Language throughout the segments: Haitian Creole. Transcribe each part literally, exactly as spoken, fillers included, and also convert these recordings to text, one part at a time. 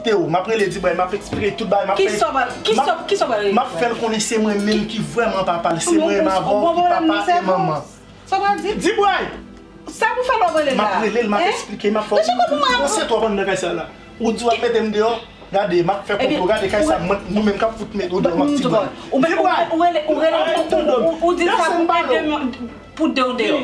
Teo, m ap rele Dibray, m ap eksplike tout bagay, m ap fè, m ap, m ap fè l konnen se mwen menm ki vrèman papa l, se mwen menm avè w ki papa e manman. Sa w pral di? Dibray! Sa pou fè l w ap rele l la? M ap rele l, m ap eksplike, m ap fè w konprann. Ou di w ap mete m deyò? Gade, m ap fè konplo, gade kay sa, nou menm k ap fout mete w deyò, m ap di mwen. Dibray! Ou rele, ou rele, ou di sa pou de w deyò.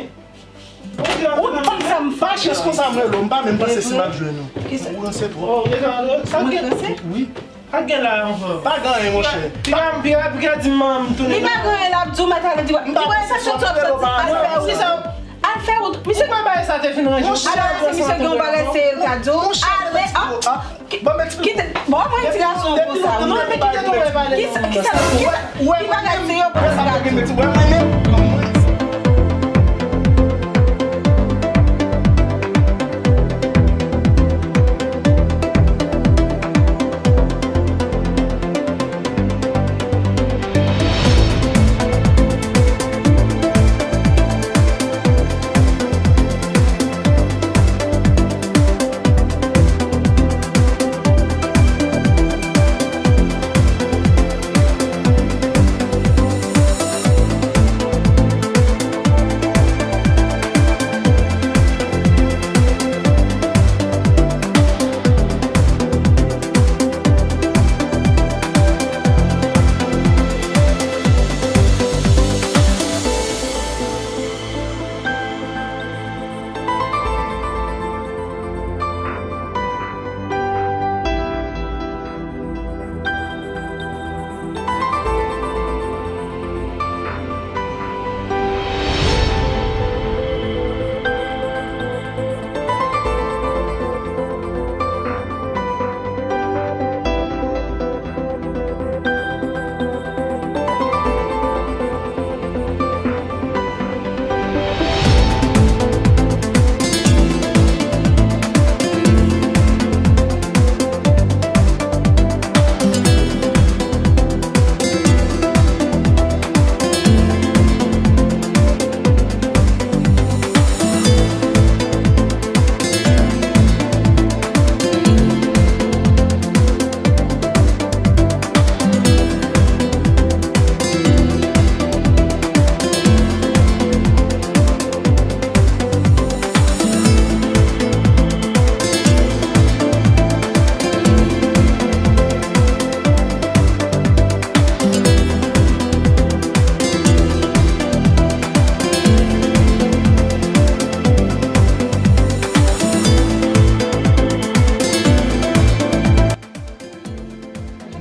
Ou konn sa m fè. Pa jis konsa m rele w, m pa menm panse si m ap jwenn ou. Ou ranse twòp. Mwen ranse? Wi. Pa gen la ankò. Pa gen anyen, monchè. Piga, piga, piga di manman m tounen. Li pa gen anyen, l ap di w mèt ale di. M pa konn sa sòt sòt sòt al fè wout. Al fè wout. Misye pa bay sa te fin ranje. Ale, si misye gen yon bagay serye l ka di w. Ale, ah. Bon, m eksplike. Kite, bon, mwen ti gason konsa. Non, men kite tonton pale. Kisa, kisa, kisa, ki bagay serye w konsa?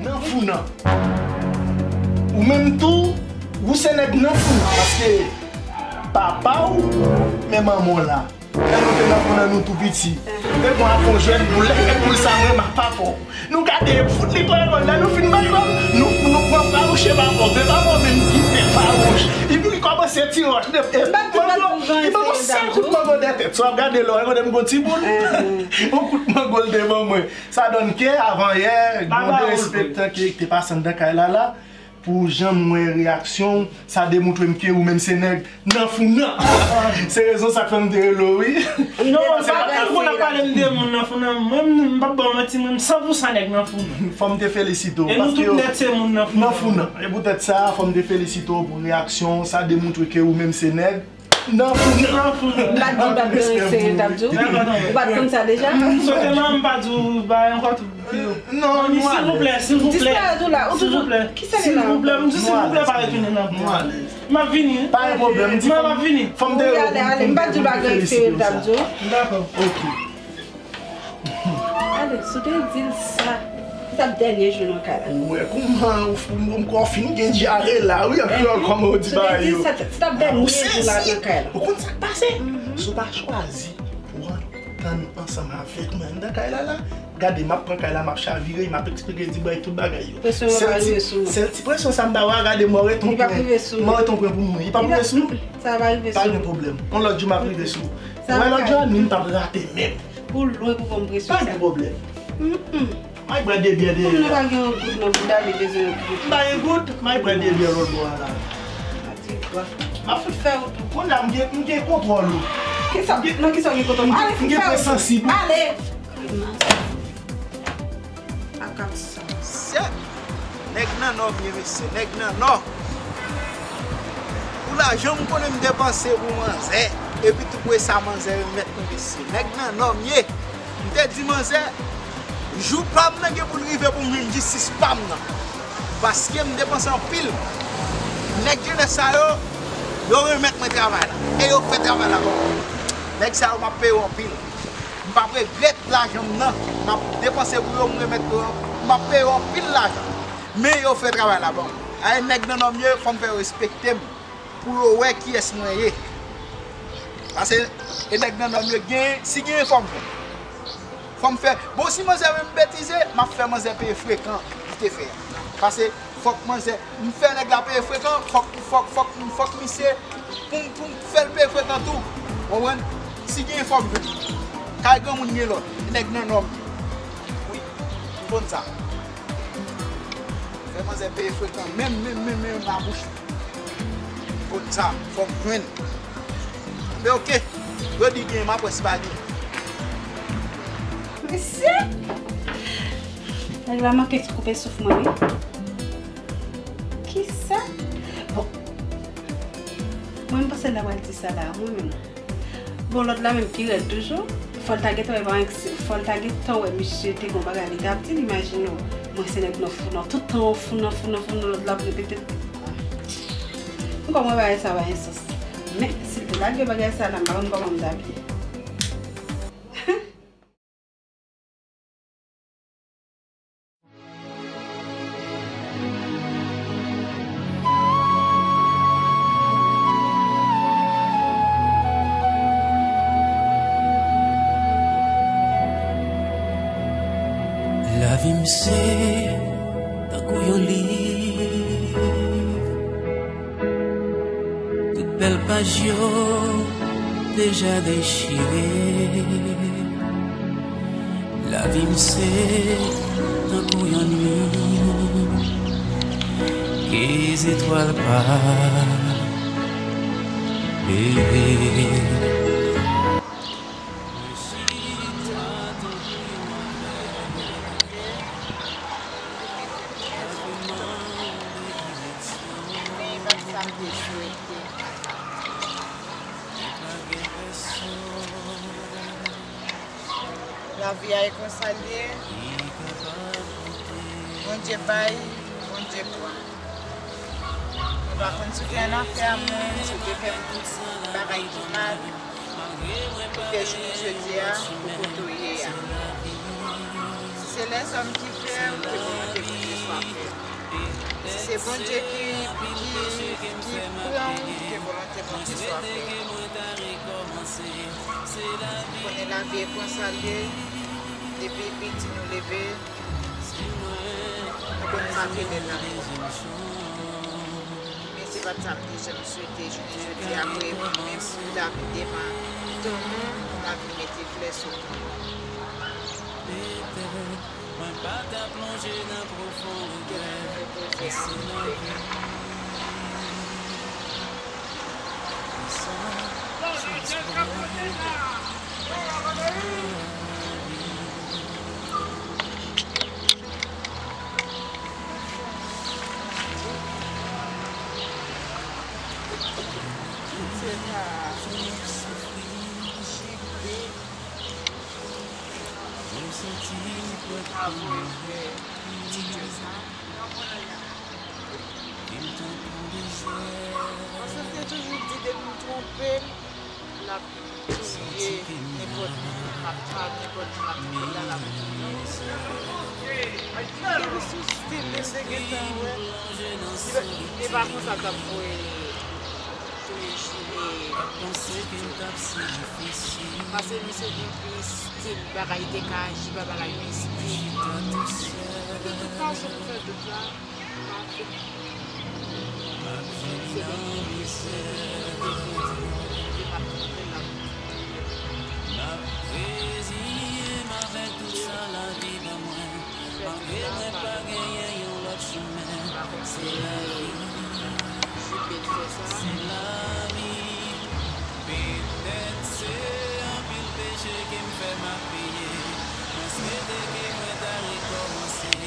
Nan fou nan. Ou menm tou, ou se nèg nan fou nan, paske papa w, men manman w la. Lè nou te nan fou nan, nou tou piti. Te gon afon jwèt boul, lè jwèt boul sa, mwen, m ak papa w. Nou gade, fout li pran gòl, lè nou fin bay gòl, nou, nou pran fawouche papa w, men papa w menm kite fawouch. Epi li kòmanse tire wòch, e, e, mango, li ban yon sèl kout mango dèyè tèt. Sa w ap gade lò, e kote m gon ti boul. Yon kout mango l te ban mwen. Sa donn ke avanyè, gon derespektan ki te pase anndan kay la la, pou jan m wè reyaksyon w, sa demontre m ke ou menm se nèg nan fou nan. Se rezon sa k fè m te rele w, wi. Non, se pa tout moun ap pale m de moun nan fou nan. Mwen, m p ap ba w manti, mwen, m san pou san nèg nan fou nan. Fò m te felisite w, paske yo nan fou nan. E poutèt sa, fò m te felisite w pou reyaksyon w, sa demontre ke ou menm se nèg nan fou nan. Nan fou nan. M pa t di w t ap gen yon serye, t ap di w. Ou pa t konn sa deja? M swete manman m pa di w bagay ankò tou. Non, mami, silvouplè, silvouplè. Disparèt ou la, ou toujou. Silvouplè. Kisa li la? Silvouplè, m di silvouplè pa retounen nan fou nan. M ap vini. Pa gen pwoblèm, m di fò m, m ap vini. Fò m te ale, ale, m pa di w pa gen serye, t ap di w. Dakò. Ok. Ale, si w te di l sa, se t ap dènye jou nan kay la. Ou wè kouman ou, ou, ou, ou fin gen dyare la, wi, an kreyòl, kòman yo di bagay yo. Se t ap dènye jou la nan kay la. Ou konn sa k pase? Si w pa chwazi pou w antann ansanm avèk mwen anndan kay la la, gade, m ap pran kay la, m ap chavire, m ap eksplike Dibray tout bagay yo. Presyon an pa rive sou mwen. Sèl ti presyon sa m ta wè, gade, m ret on pwen. Li p ap rive sou mwen. M ret on pwen pou mwen. Li p ap rive sou mwen? Sa va rive sou mwen. Pa gen pwoblèm. On lòt jou m ap rive sou ou. Ou wè lòt jou a, nou t ap rate menm. Ou lwen pou ban m presyon sa. Pa gen pwoblèm. Mm, mm. May bwè de byè deyò. Kòm nou pa gen yon goud nan bouda, li bezwen yon goud. M pa gen goud, may bwè de byè lòt bò a la. Ati kwa. M ap fout fè ou tou. Kounye a, m gen, m gen kontwòl ou. Kisa? Nan kisa w gen kontwòl? Ale, fout fè ou tou. M gen pwen sansib. Ale! Mesye, nèg nan nò m ye, mesye, nèg nan nò. Pou lajan m konnen m depanse pou manzè, epi tou pou sa manzè remèt mwen, mesye, nèg nan nò m ye. M te di manzè, jou pa m nan gen pou l rive pou m jwenn jistis pa m nan. Paske m depanse anpil. Nèg jenès sa yo, yo remèt mwen travay la. E yo fè travay la bon. Nèg sa yo, m ap peye yo anpil. M p ap regrèt lajan m nan. M ap depanse pou yo, m remèt yo. M ap peye yo anpil lajan. Men yo fè travay la ban m. Ay, nèg nan nò m ye, fò m fè yo respekte m. Pou yo wè kiyès mwen ye. Paske e nèg nan nò m yo gen, si gen fò m fè. Fò m fè. Bon, si manzè menm betize, m ap fè manzè peye frekan li te fè a. Paske fòk manzè, m fè nèg la peye frekan, fòk, fòk, fòk, fòk misye, pou m, pou m fè l peye frekan tou. Konprann? Si gen fò m vini. Kay granmoun gen lòt. Nèg nan nò m. Wi, m konn sa. Fè manzè peye frekan. Menm, menm, menm, menm, nan bouch. M konn sa. Fò m jwenn. Men oke. Yo di gen, m ap wè si pa gen. Mesye! Nèg la manke koupe souf mwen, wi. Kisa? Bon. Mwen, m panse l ta pral di sa la, mwen menm. Bon, lòt la menm ki rèd toujou. Fò l ta gentan wè, pa egzanp, fò l ta gentan wè misye te gon bagay li t ap di l, imajine w. Mwen se nèg nan fou nan, tout tan w fou nan, fou nan, fou nan, lòt la ap repete. M konprann bagay sa pa gen sans. Men, si l te lage bagay sa la, m pa konn kòman m t ap ye. Lavi m se tankou yon liv. Tout bèl paj yo deja dechire. Lavi m se tankou yon nuit ke zetwal pa klere. Men e pa t sa m te swete. Lavi a e konsa l ye. Bondye bay, Bondye pran. Mwen pa konn si w te annafè a mwen, si w te fè m tout bagay ki mal. Pou fè jounen jodi a, ou kote w ye a. Si se lèzòm ki fè l, ke volonte Bondye swa fèt. Si se Bondye ki, ki, ki pran w, ke volonte Bondye swa fèt. Ou konnen lavi e konsa l ye, depi piti nou leve, nou konn sa ke lè n ap Men se pa t sa m te janm swete. Jounen jodi a, kwè mwen menm, pou lavi devan tan nou, pou lavi mete flè sou tan nou. Petèt mwen pa ta plonje nan pwofon regrè, men se lavi. Se pa J P ki avwe vre ti djè sa. Paske m te toujou di depi m twonpe l, l ap touye nenpòt moun, l ap touye nenpòt moun, l ap touye la, l ap touye. Depi sou stil li, m te gentan wè. Li pa, li pa konsa l t ap voye touye Jide. Paske misye gen plis stil, bagay li te ka aji pa bagay mistik. Li te tout fason pou fè tout sa. M ap reziye m avèk tout sa lavi ban mwen, malgre mwen pa genyen yon lòt chimen. Se lavi. Se lavi. Petèt se anpil peche ke m fè m ap peye. Mwen swete ke mwen ta rekòmanse.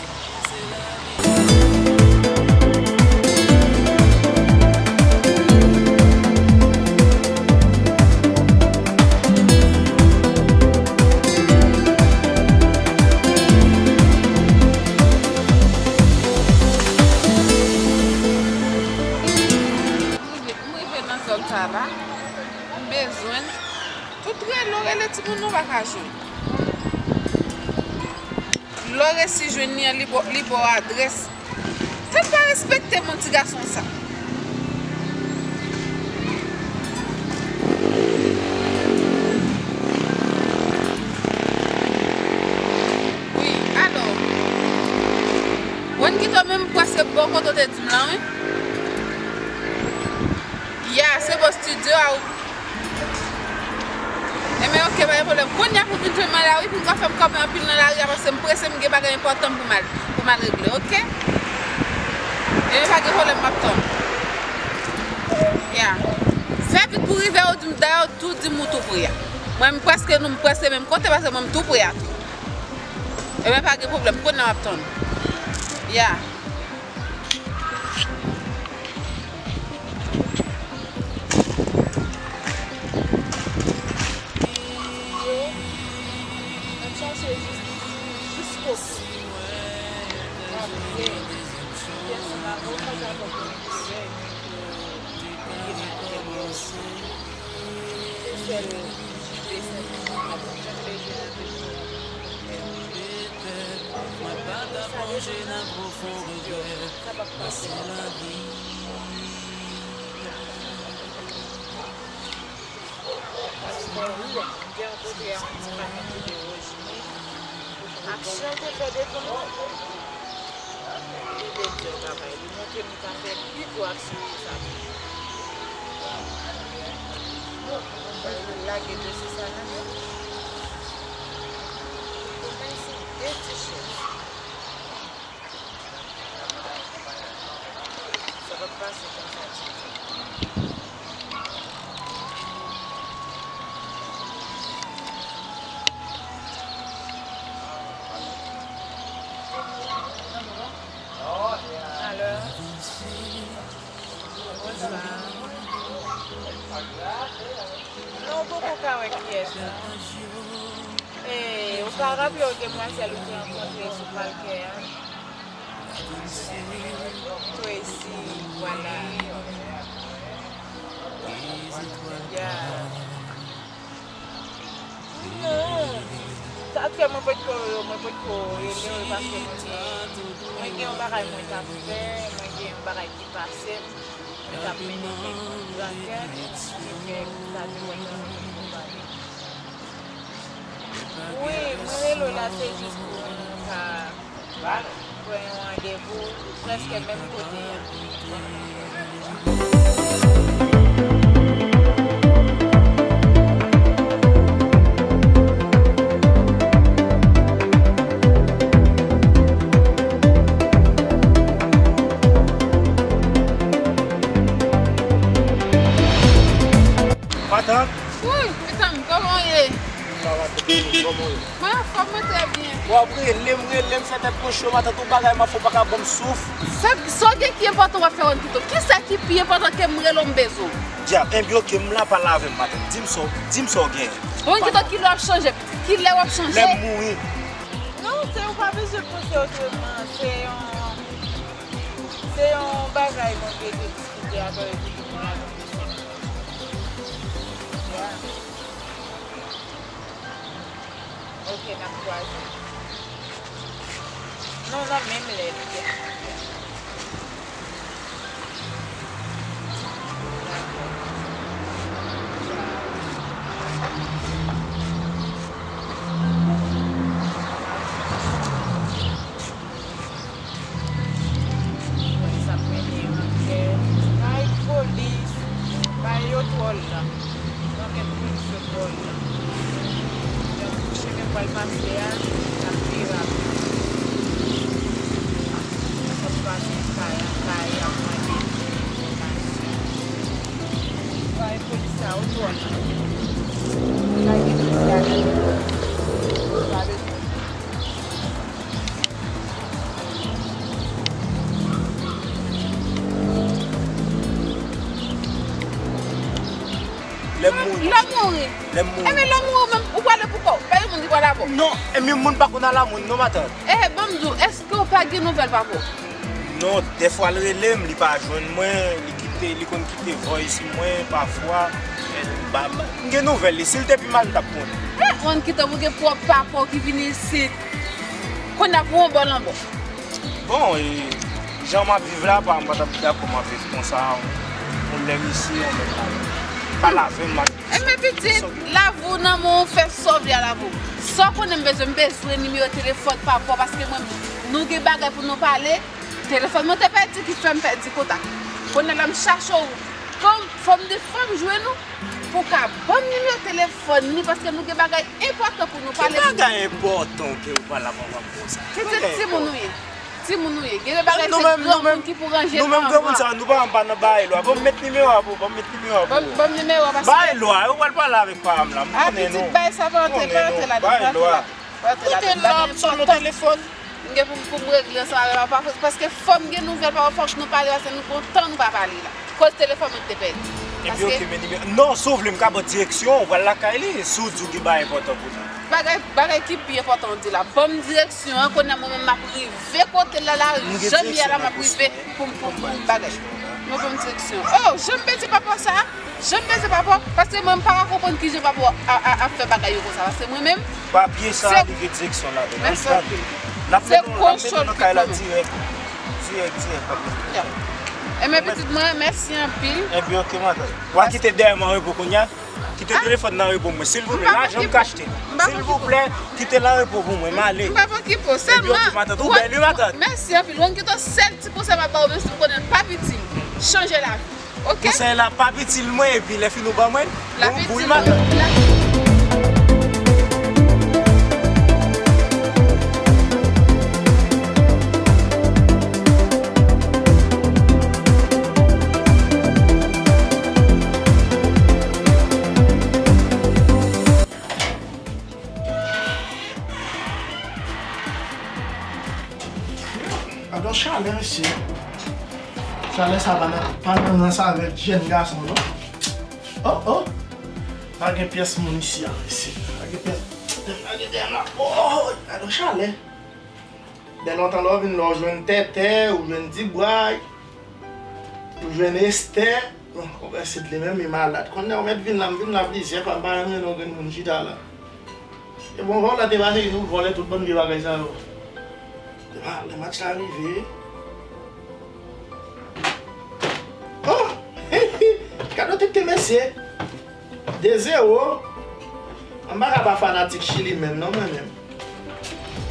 Rele timoun nou pa ka jwe. Lè w resi jwenn li an, li ba w adrès. Tèt pa respekte moun ti gason sa. Wi, alò. Wen kito menm prèske bò kote w te di m lan, wi. Ya, se bò estidyo a, wi. Enben, oke, pa gen pwoblèm. Kounye a pou vin jwenn mwen la, wi, pou m ka fè m kòb mwen anpil nan lari a, paske m prese, m gen bagay enpòtan pou m al, pou m al regle, oke? Enben, pa gen pwoblèm, m ap tann. Ya. Fè vit pou rive, ou di m, dayè, ou tou di m ou tou pre a. Mwen, m prèske, nou, m prèske menm kote, paske mwen, m tou pre a tou. Enben, pa gen pwoblèm, kounye a, m ap tann. Ya. N ap chache jis isi, jiskobou. Apre, pyès la, bon, pa sa bon pou enterè, men ke li pa enterè. Se sèl desen sa, jan m te jwe nan peyi. Sa desann nan, sa p ap pase. Paske wi, m gen yon kote a, yon ti maten kote Wojni. Aksyon te fè devan mwen. Li te di yon bagay. Li montre m li ka fè pi gwo aksyon ke sa tou. Mwen lage dosye sa nan men l. Pou mwen, se de ti chèz. Sa p ap pase konsa, Titi. Alò? Bonswa. Non, ou poko ka wè kiyès la. E, ou pa raple w demwazèl ou te rankontre sou palkè a? Tracy, vwala. Ya. Non. Sa k fè mwen potko, mwen potko rele w, e paske mwen gen, mwen gen yon bagay mwen t ap fè, mwen gen yon bagay ki pase m, mwen t ap mennen kèk moun gran kè, ki fè sa te fè mwen potko pale. Wi, mwen rele w la, se jis pou nou ka pran yon randevou prèske menm kote a. Matant. Wi, mezanmi, kòman w ye? Mwen anfòm, mwen trè byen. W ap rele m, rele m, fè tèt mwen cho, matant, tout bagay m ap fè w pa ka ban m souf. Sa, sa w gen ki enpòtan w ap fè Wen Kito? Kisa ki pi enpòtan ke m rele w m bezwen w? Dyab, enben oke, m la, pale avè m, matant. Di m sa w, di m sa w gen. Wen Kito, kilè w ap chanje? Kilè w ap chanje? Lè m mouri. Non, se ou pa bezwen panse otreman. Se yon, se yon bagay mwen te diskite avè w epi ki pou la. Ya. Ok, n ap kwaze. Non, nan menm lè li ye. Dakò. Polis ap mennen ankèt. Ay, polis! Bay yo twò la. Ankèt polis yo twò la. Donk, chemen pral pase a, ap pi rapid. Sa pase kay a, kay ap mande enfòmasyon. Bay polis sa yo twò la. Lage polis la nan men yo. Pa bezwen. Lè m mouri. Lè w mouri. Lè m mouri. Enben, lè w mouri menm, ou prale pou kò w. Pa gen moun ki prale avè w. Non, enben, moun pa konn al a moun, non, matant. Ehe, ban m di w, èske w pa gen nouvèl papa w? Non, dèfwa l rele m, li pa jwenn mwen, li kite, li konn kite voice mwen pafwa. Ba, m gen nouvèl li. Si l te pi mal, m t ap konnen. Mwen kite pou gen pwòp papa w ki vin isit. Kounye a pou yon bòl anbò. Bon, e, jan m ap viv la, apa m pa t ap dakò m ap viv konsa, yon lè isi, yon lè la. Pa lave m, m ap Enben pitit, lave w nan men w, fè sa w vle a lave w. Sa w konnen m bezwen, m bezwen nimewo telefòn papa w paske mwen, nou gen bagay pou nou pale. Telefòn mwen te pèdi ki fè m pèdi kontak. Kounye a la m chache w. Fò m, fò m di, fò m jwenn ou pou w ka ban m nimewo telefòn li paske nou gen bagay enpòtan pou nou pale. Ki bagay enpòtan ke ou pale avè m konsa? Pitit, timoun ou ye. Timoun ou ye. Gen de bagay se granmoun ki pou ranje. Nou menm granmoun sa, nou pa, pa nan bay lwa. Ban m met nimewo a pou, ban m met nimewo a pou ou. Ban m nimewo a paske bay lwa, ou pral pale avèk paran m la. M konnen nou. Pitit, bay sa pa antre, pa antre ladan, pa antre ladan. Pa antre ladan. Kote la ap sone telefòn? M gen pou, pou m regle ansanm avè papa paske fò m gen nouvèl papa, fòk nou pale paske nou gon tan nou pa pale la. Koz telefòn mwen te pèdi. Ebyen, oke, men nimewo. Non, si w vle, m ka ba w direksyon, ou pral lakay li, si w di w gen bagay enpòtan pou di. Bagay, bagay ki pi enpòtan w di la. Ban m direksyon an, kounye a mwen menm m ap rive kote l la, la, jan m ye a la, m ap rive pou m, pou m, pou m bagay. Mwen ban m direksyon. Oh, jan m pèdi papa sa, jan m pèdi papa, paske mwen m pa ka konprann kijan papa a, a, ap fè bagay yo konsa, paske mwen menm, papye sa a, li gen direksyon ladan l. Mèsi anpil. N ap mennen w, n ap mennen w nan kay la dirèk. Dirèk, dirèk, papa. Enben pitit mwen, mèsi anpil. Ebyen, oke, madanm. W a kite dèyè m an repo kounye a. Kite telefòn nan repo mwen, silvouplè. Lajan m ka achte. Silvouplè, kite l an repo pou mwen, m ale. M p ap okipe w, sèlman. Ebyen, oke, matant, ou bèl, wi, matant. Mèsi anpil. Wan kite w sèl ti konsèy m ap ba w, menm si m konnen l p ap itil. Chanje lavi. Oke? Konsèy la p ap itil mwen, epi lè fini w ban mwen l, bon, bouy matant. Gade yon chalè, mesye. Chalè sa pa nan, pa nan rans avèk jèn gason, non. Oh, oh. Pa gen pyès moun isi a, mesye. Pa gen pyès. Pa gen dèyè m la. Oh, oh, gade yon chalè. De lontan lè w vin la, w jwenn Tètè, ou jwenn Dibway, ou jwenn Estè. Bon, konprann se li menm, li malad. Kounye a w mèt vin la, m vin la plizyè fwa, m pa janm jwenn yon grenn moun chita la. E bon, vòlè te pase, ou vòlè tout bann vye bagay sa yo. Depi lè match la rive. Oh! Gade yon tèt mesye. De zewo. M pa ka pa fanatik Chili menm non, mwen menm.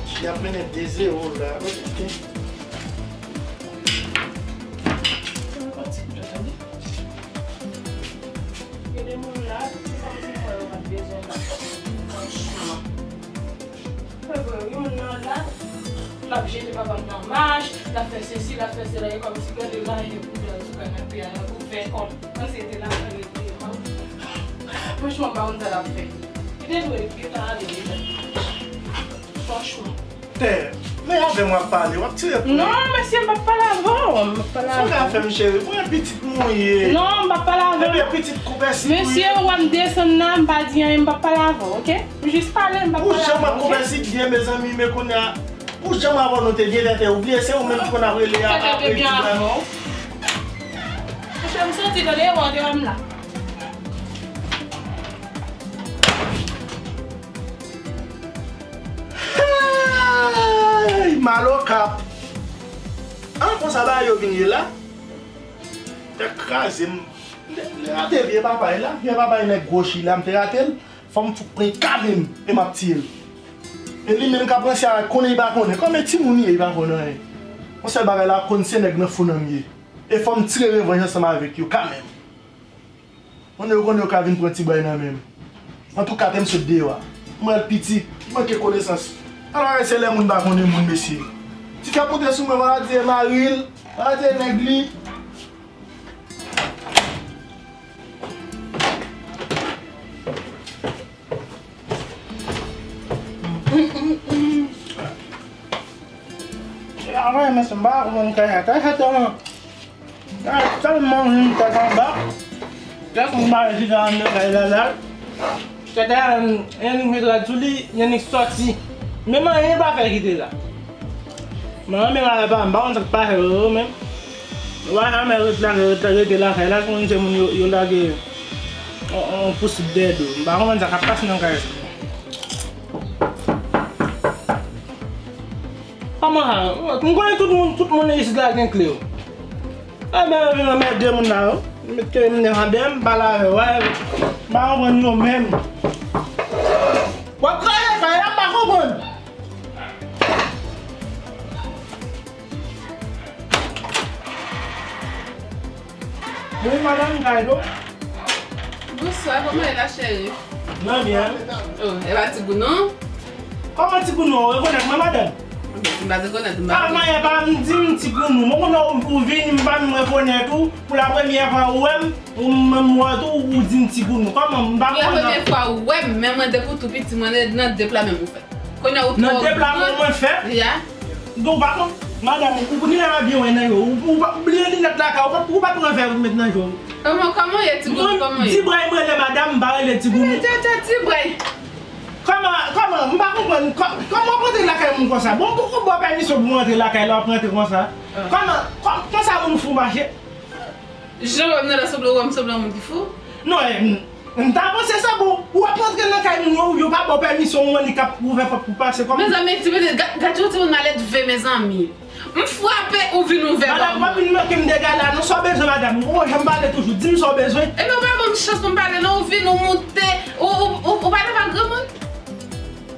Chili ap mennen de zewo la. Gade moun la, se kòmsi mwen yo pa t bezwen m la. Franchman. Mwen vre wi, moun nan la, l ap jete papa m nan mach, l ap fè sesi, l ap fè sela, e kòmsi gade lajan pou dal sou kanapè a, nan pou fè kòb. Mwen se te la, mwen rete, mwen. Franchman, m pa konn sa l ap fè. Li te dwe gentan ale deja. Franchman. Tè, men avè m w ap pale, w ap tire pou mwen. Non, mesye, m p ap pale avè w, m p ap pale avè w. Sa w ka fè m, cheri, pou yon pitit mwen ye. Non, m p ap pale avè w. Ebyen, pitit koupèsi pou ye. Mesye, w ap desann la, m pa di anyen, m p ap pale avè w, oke? M jis pale, m p ap pale avè w, oke? Pou jan m ap koupèsi byen, mezanmi, men kounye a, pou jan m avè w nou te byen, Tètè, ou bliye, se ou menm ki konn ap rele a, ap rele ti bwa non. Mesye, m santi tande, e w ap dewa m la. Hey! Mal okap. An, konsa bagay yo vin ye la. Tèt kraze m. Li rate vye papay la. Vye papay nèg gwo Chili la, m te rate l. Fò m fout pran kale m e m ap tiye l. E li menm k ap ranse a, konnen li pa konnen. Kòm e timoun li ye, li pa konn anyen. Yon sèl bagay la konn se nèg nan fou nan m ye. E fò m tire revanj ansanm avèk yo, kanmenm. Konnen yo konnen yo ka vin pran ti bway nan men m. Antouka, tè m sot deyò a. M wè l piti, li manke konesans. Alò, se lè moun pa konnen moun, mesye. Ti fè pote sou mwen, maladi e mari l, maladi e nèg li. E avè, mesye, m pa konn kay a, kay a tèlman. Gade tèlman vin tèt anba. Kèk moun pa rete nan kay la la. Tèt a, annik met rad sou li, annik sòti. Menm anyen pa fè kite la. Mwen menm avè pa, m pa konn sa k pase yo menm. Yo pa janm rete la, rete, rete lakay la, konn se moun yo, yo lage. on, on pous dèdou. M pa konprann sa k ap pase nan kay sa. Kòman sa? M konnen tout moun, tout moun isit la gen kle yo. Ebyen, yo vin anmède moun la, yo. Mete m devan dèyè m, pale avè yo. M pa konprann nou menm. W ap kraze kay la, m pa konprann. Wi, madanm, kay do. Bonswa, kòman e la, cheri? Mwen byen. Oh, e pa ti gounou? Kòman ti gounou? Ou rekonèt mwen, madanm? Mwen pa rekonèt ou. Ah, manyen pa m di m ti gounou. Mwen konnen ou, ou vini, m pa menm rekonèt ou. Pou la premyè fwa ou wè m, ou menm wè tou, ou di m ti gounou. Kòman? M pa konprann. Pou la premyè fwa ou wè m, men mwen depi w tou piti, mwen nan de pla menm ou fèt. Kounye a ou twò gran. Nan de pla mwen, mwen fèt? Ya. Donk, ou pa konn, madanm, ou, ou genlè pa byen wè nan je w. Ou, ou pa, ou bliye linèt lakay, ou pa, ou pa pran vè pou met nan je w. Kòman, kòman w ye, ti gounou, kòman w ye? Ti bray m rele madanm, m pa rele ti gounou. Tè, tè, ti bray. Kòman, kòman, m pa konprann, kò-, kòman w ap rantre lakay moun konsa? Bon, m poko ba w pèmisyon pou w rantre lakay la, w ap rantre konsa. Ah. Kòman, kò-, konsa moun fou mache? Jan w wè m nan la, sanble w wè m sanble yon moun ki fou? Non, e, m, m ta panse sa, bon, ou ap rantre nan kay moun yo, yo pa ba w pèmisyon, ou annik ap ouvè pòt pou w pase, kòman? Mezanmi, ti pitit, ga-, gad yon timoun maledve, mezanmi. M frape, ou vin ouvè ba mwen. Madanm, w ap vin manke m dega la, non, sa w bezwen, madanm? Ou janm pale toujou, di m sa w bezwen. Ebyen, ou pa ban m chans pou m pale, non, ou vin, ou moute, ou, ou, ou, ou pale pa granmoun.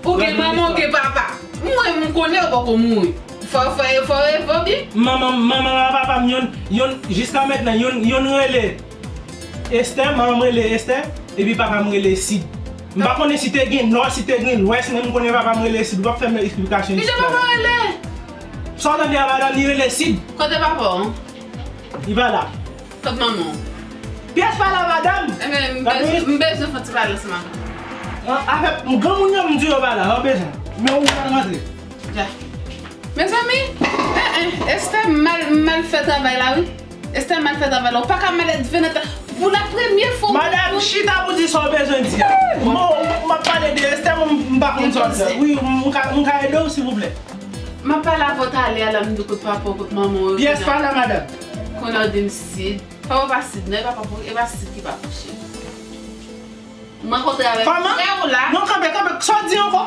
Ou gen manman, ou gen papa. Mwen, m konnen ou poko mouri. Fò, fò, fò, fò byen. Manman, manman ak papa m, yonn, yonn, jiska mentnan, yonn, yonn rele Esther, manman m rele Esther, epi papa m rele Sid. M pa konnen si te gen Nò, si te gen Lwès, men m konnen papa m rele Sid. Ou p ap fè m eksplikasyon isit la. Ki jan papa w rele? Sa w tande a, madanm, li rele Sid. Kote papa w? Li pa la. Kot manman w? Pyès pa la, madanm. Ebyen, m bezwen, m bezwen fè ti pale ansanm ak ou. An, avèk granmoun yo, m di yo pa la, an bezwen. Men ou pral rantre. Ja. Mezanmi, eh, eh, Esther mal, mal fè travay la, wi. Esther mal fè travay la. Ou pa ka maledve nan ta-, pou la premyè fwa. Madanm, chita pou di sa w bezwen di a. Bon, m ap pale de Esther, m, m pa konn sa w di a. Wi, m ka, m ka ede w, silvouplè? M ap pale avè w talè a la, m di w kot papa w, kot manman w, yo. Pyès pa la, madanm. Kounye a w di m Sid. Papa w pa Sid, non, e pa papa w, e pa Sid ki papa w, cheri. M rankontre avèk frè w la. Non, kanpe, kanpe, sa w di ankò?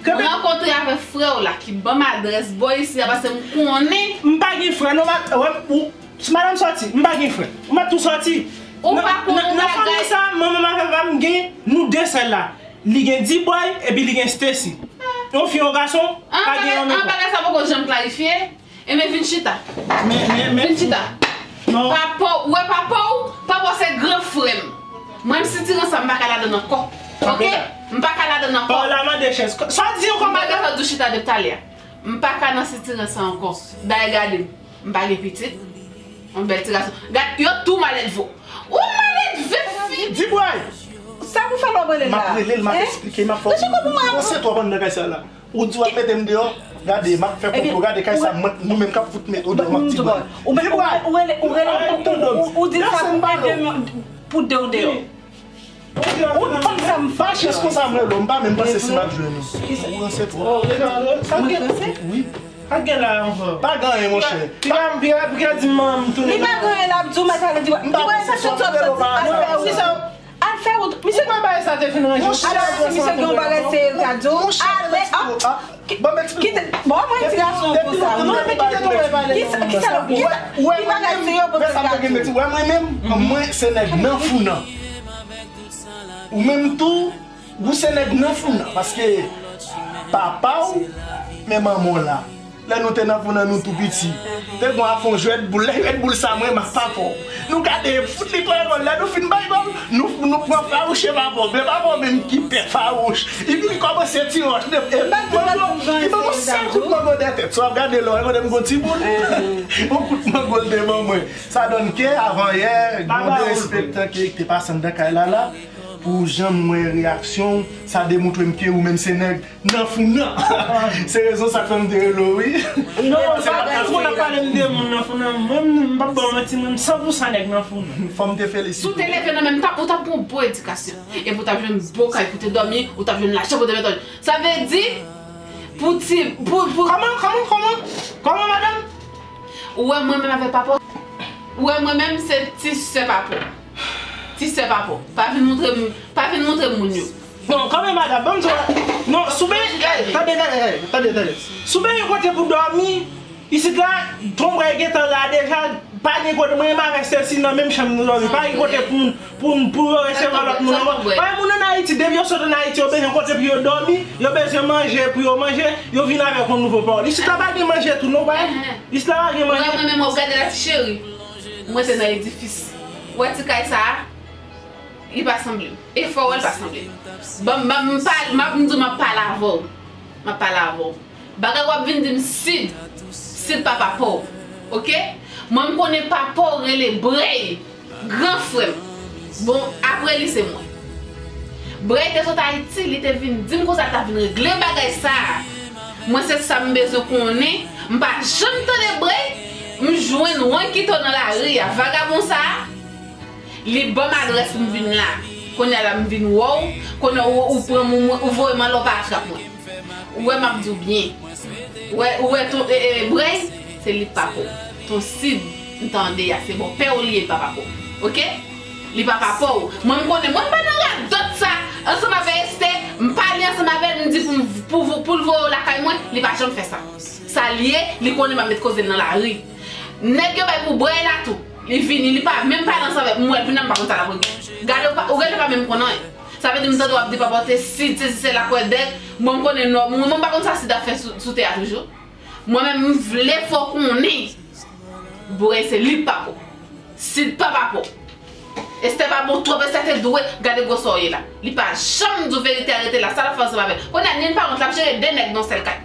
Kanpe. M rankontre avèk frè w la, ki ban m adrès bò isi a, paske m konnen. M pa gen frè, non, ma-, wè, ou, madanm sòti, m pa gen frè. Ou mèt tou sòti. Ou pa konn yon bagay. Nan, nan, nan fanmi sa, manman m avèk papa m gen, nou de sèl la. Li gen D-Boy, epi li gen Stacy. Yon fi, yon gason, pa gen yon menm. An, bagay sa poko janm klarifye. Ebyen, vin chita. Men, men, men. Vin chita. Non. Papa w, ou wè papa w, papa w se gran frè m. Mwen, m sitirans sa, m pa ka ladann ankò. Oke? M pa ka ladann ankò. Pawòl la mande chèz. Sa w di ankò, madanm? M pa ka di w chita depi talè a. M pa ka nan sitirans sa ankò. Dayè, gade m. M pa gen pitit. Yon bèl ti gason. Gad, yo tou maledve. Ou maledve, fi. D-Boy! Sa pou fè lè w rele l la? M ap rele l, m ap eksplike, m ap fè w. Ou se twòp anndan kay sa la. Ou di w ap mete m deyò. Gade, m ap fè konplo. Gade kay sa, mwen, nou menm k ap fout met ou deyò, m ap di mwen. Ou rele, ou rele, ou, ou, ou di sa pou de, pou de w deyò. Ou konn sa m fè. Pa chans konsa m rele w, m pa menm panse si m ap jwenn ou. Ou ranse twòp. Ou ranse? Wi. Sa k gen la ankò? Pa gen anyen, monchè. Piga, piga, piga di manman m tounen. Li pa gen anyen l ap di w, mèt ale di w. M pa panse sa w ap rele w pa. Al fè wout. Misye pa bay sa te fin ranje. Alò, si misye gen yon bagay serye l ka di w, ale, ah, kite, bon, mwen ti gason konsa, wi. Kisa, kisa, ki bagay serye w pote l ka di w? Wè mwen menm, mwen se nèg nan fou nan. Ou menm tou, ou se nèg nan fou nan, paske papa w, men manman w la. Lè nou te nan fou nan, nou tou piti. Te gon afon jwèt boul. Lè jwèt boul sa, mwen, m ak papa w. Nou gade, fout li pran gòl. Lè nou fin bay gòl, nou, nou pran fawouche papa w. Men papa w menm ki pè fawouch. Epi li kòmanse tire wòch. E kout mango, li ban mwen sèl kout mango dèyè tèt. Si w ap gade lò, e kote m gon ti boul. Yon kout mango l te ban mwen. Sa donn ke avanyè, gon derespektan ki te pase anndan kay la la. Pou jan m wè reyaksyon w, sa demontre m ke ou menm se nèg nan fou nan. Se rezon sa k fè m te rele w, wi. Non, se pa tout moun ap pale m de moun nan fou nan. Mwen, m p ap ba w manti, mwen, m san pou san nèg nan fou nan. Fò m te felisite w. Si w te leve nan men m, ou t ap gen yon bon edikasyon. Epi w t ap jwenn bon kay pou w te dòmi, ou t ap jwenn lajan pou w te mete. Sa vle di, pou ti, pou, pou. Kòman, kòman, kòman? Kòman, madanm? Ou wè mwen menm avèk papa w? Ou wè mwen menm se ti sè papa w. Ti sè pa paw. Pa vin montre m, pa vin montre m moun yo. Non, kanpe madanm, ban m di w. Non, si w benyen, tande, tande, tande, tande, tande. Si w benyen yon kote pou dòmi, isit la, tonbray gentan la deja, pa gen kote, mwen menm avèk Cecile nan menm chanm nou dòmi, pa gen kote pou, pou, pou yo resevwa lòt moun ankò. Pa gen moun ann Ayiti, depi yo sot ann Ayiti, yo bezwen kote pou yo dòmi, yo bezwen manje pou yo manje, yo vin avèk yon nouvo pawòl. Isit la pa gen manje tou non, pa. Isit la pa gen manje. Mwen menm, w ap gade la, ti cheri. Mwen te nan edifis. Ou wè ti kay sa a? Li pa sanble m. E fò w wè l pa sanble m. Ban m, ban m, m pa, m ap, m di w m ap pale avè w. M ap pale avè w. Bagay w ap vin di m Sid, Sid pa papa w. Oke? Mwen m konnen papa w rele Brèy, gran frè m. Bon, apre li se mwen. Brèy te sot Ayiti, li te vin di m konsa l ta vin regle bagay sa a. Mwen se sa m bezwen konnen. M pa janm tande Brèy, m jwenn Wankito nan lari a. Vagabon sa a, li ban m adrès pou m vin la. Kounye a la m vin wè w, kounye a ou, ou pran m, ou, ou voye m anlè w pa atrap mwen. Ou wè m ap di w byen. Ou wè, ou wè ton, e, e, Brèy, se li papa w. Ton Sid, m tande a, se bòpè w li ye, li pa papa w. Oke? Li pa papa w. Mwen m konnen, mwen m pa nan radòt sa. Ansanm avè Estè, m pale ansanm avè l, m di pou m, pou, pou l voye w lakay mwen, li pa janm fè sa. Sa l ye, li konnen m ap met koze l nan lari. Nèg yo bay pou Brèy la tou. Li vini, li pa menm pale ansanm avè m. M wè l vin la, m pa konn sa l ap regle. Gade, ou pa, ou genlè pa menm konn anyen. Sa vle di m tande w ap di papa w te Sid, sesi sela, kwè dèk. Mwen m konnen non, mwen, mwen m pa konn sa Sid ap fè sou, sou tè a toujou. Mwen menm, m vle fè w konnen. Brèy se li k papa w. Sid pa papa w. Estè pa bon twòp, Estè te dwe gade gwosè w ye la. Li pa janm di w verite a, rete la. Sa l ap fè ansanm avè l? Kounye a, ni l pa wont, l ap jere de nèg nan sèl kay.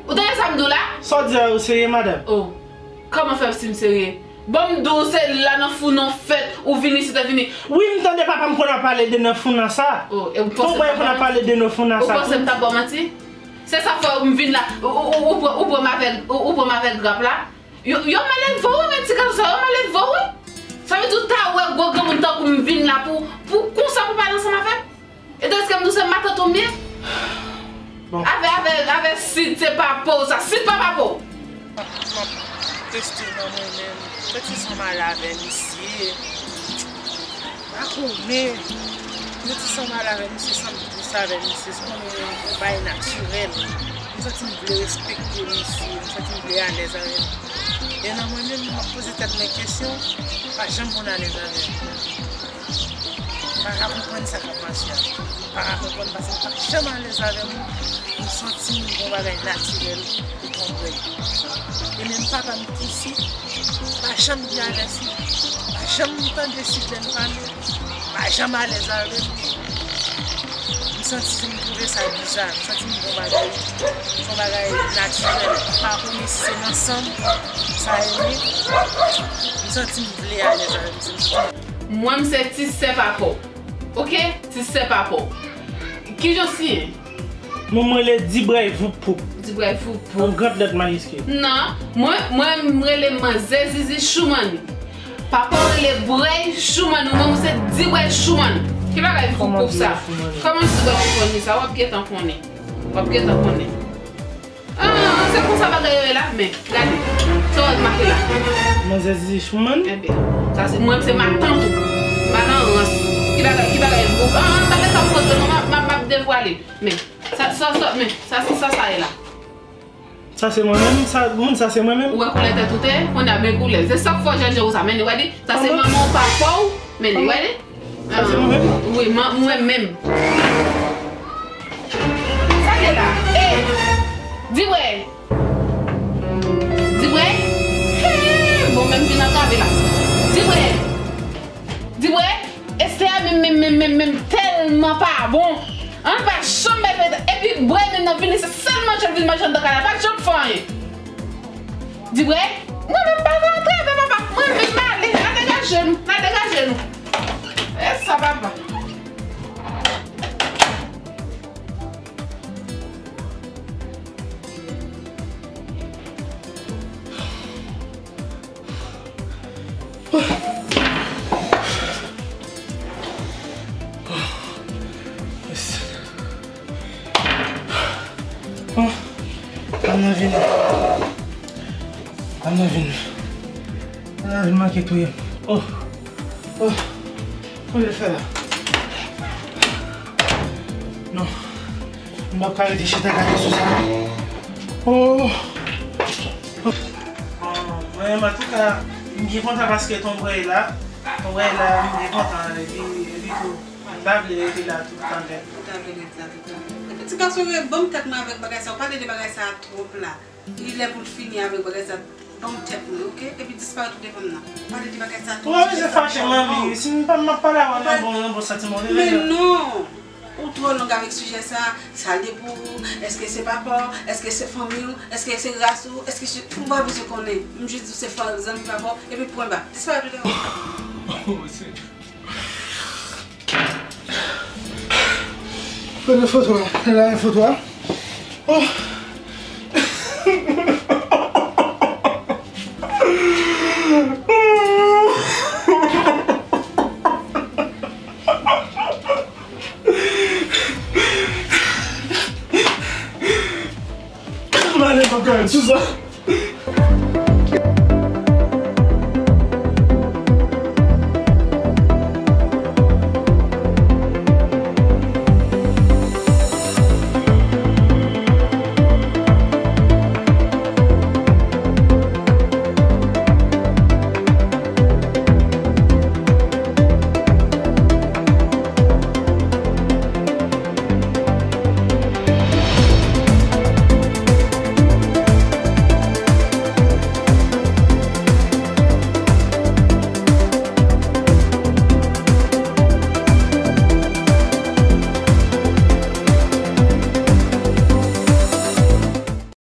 Ou tande sa m di w la? Sa w di a yo serye, madanm? Oh. Kòman fè si m serye? Bon, m di w se la nan fou nan fèt, ou vin isit, ou vini. Wi, m tande papa m konn ap pale de nan fou nan sa. Oh, e ou panse m t ap ba w manti? Ou panse m t ap ba w manti? Se sa fè m vin la, ou, ou, ou, ou pran, ou pran m avèk, ou, ou pran m avèk grap la. Yo, yo maledve wi, men ti gason sa, yo maledve wi. Sa vle di w ta wè gwo granmoun tankou m vin la pou, pou konsa pou pale ansanm avè m? E tandiske m di w se matant ou m ye? Bon. Avè, avè, avè Sid, se papa w sa. Sid pa papa w. M ap, m ap teste nan mwen menm. Santi san m ale avè misye. M pa konnen. Santi san m ale avè misye, san m dous avè misye. Se yon, yon bagay natirèl. M santi m vle respekte misye. M santi m vle alèz avè l. E nan mwen menm, m ap poze tèt mwen kesyon, m pa janm konn alèz avè l. M pa ka konprann sa k ap pase a. M pa ka konprann paske m pa janm alèz avè moun. M santi m gon bagay natirèl pou tonbe. E menm papa m ki isit, pa janm gen avèsi. Pa janm tande Sid lè l pale. Pa janm alèz avè l. M santi m twouve sa biza. M santi m gon bagay. Se yon bagay natirèl. M pa konnen si se nan san m sa ye. M santi m vle alèz avè misye. Mwen, m se ti sè papa w. Oke? Ti sè papa w. Kijan w siyen? Mwen, mwen rele Dibrèy Voup Poup. Dibrèy Voup Poup. An grande lettre majuscule. Non, mwen, mwen, m rele Manzè Zizi Choumann. Papa w rele Brèy Choumann, ou menm, ou se Dibrèy Choumann. Ki bagay Voup Poup sa? Kòman Dibrèy Choumann sa? W ap gentan konnen. W ap gentan konnen. Ah, se konsa bagay yo ye la? Men, gade. Sa w wè m make la? Manzè Zizi Choumann? Ebyen, sa se, mwen, se matant ou. M pa nan rans. Ki bagay, ki bagay, ah, ah, bagay sa m kontre, non, m ap, m ap, m ap devwale. Men, sa, sa, sa, men, sa, sa, sa, sa ye la? Sa se mwen menm? Sa, moun sa se mwen menm? Ou wè koulè tèt ou te? Kounye a, men koulè. Se sa k fè w jènje konsa. Men, ou wè di, sa se manman w, papa w. Men, ou wè di? Sa se mwen menm? Wi, mwen menm. Sa te la. E, Dibrèy. Dibrèy. Hey, bon, menm vin antrave la. Dibrèy. Dibrèy. Estè a menm, menm, menm, menm, menm, tèlman pa bon. An pa janm bay fè. Epi Brèy menm nan vini, se sèl manje l vin manje anndan kay la. Pa janm fè anyen. Dibrèy, mwen menm pa ka antrave papa. Mwen menm m ale. N a degaje nou. N a degaje nou. E sa papa. Oh, m nan vin. M nan vin. M nan vin manke touye m. Oh. Oh, kòman l fè la? Non. M p ap ka rete chita gade sou sa. Oh. Bon, mwen, antouka, m byen kontan paske Tonbray la. Tonbray la, m byen kontan. Epi, epi tou, m pa vle rete la tout tan nèt. Ou ta vle ret la tout tan nèt. Epi ti gason yo, ban m tèt mwen avèk bagay sa. Ou pale de bagay sa twòp la. Li lè pou l fini avèk bagay sa. Ban m tèt mwen, oke? Epi disparèt ou devan m nan. Pale de bagay sa tou. Ou pa bezwen fache, manmi. Si m pa, m ap pale avè w nan bon, nan bon santiman. Men non! Ou twò long avèk sijè sa. Sa l ye pou ou? Èske se papa w? Èske se fanmi w? Èske se ras ou? Èske se, ou pa bezwen konnen. M jis di w se frè zanmi papa w. Epi pwen ba. Disparèt ou devan m. Oh, Senyè. Pran foto a, pran foto a. Oh. Mwen ale pran kay sou sa.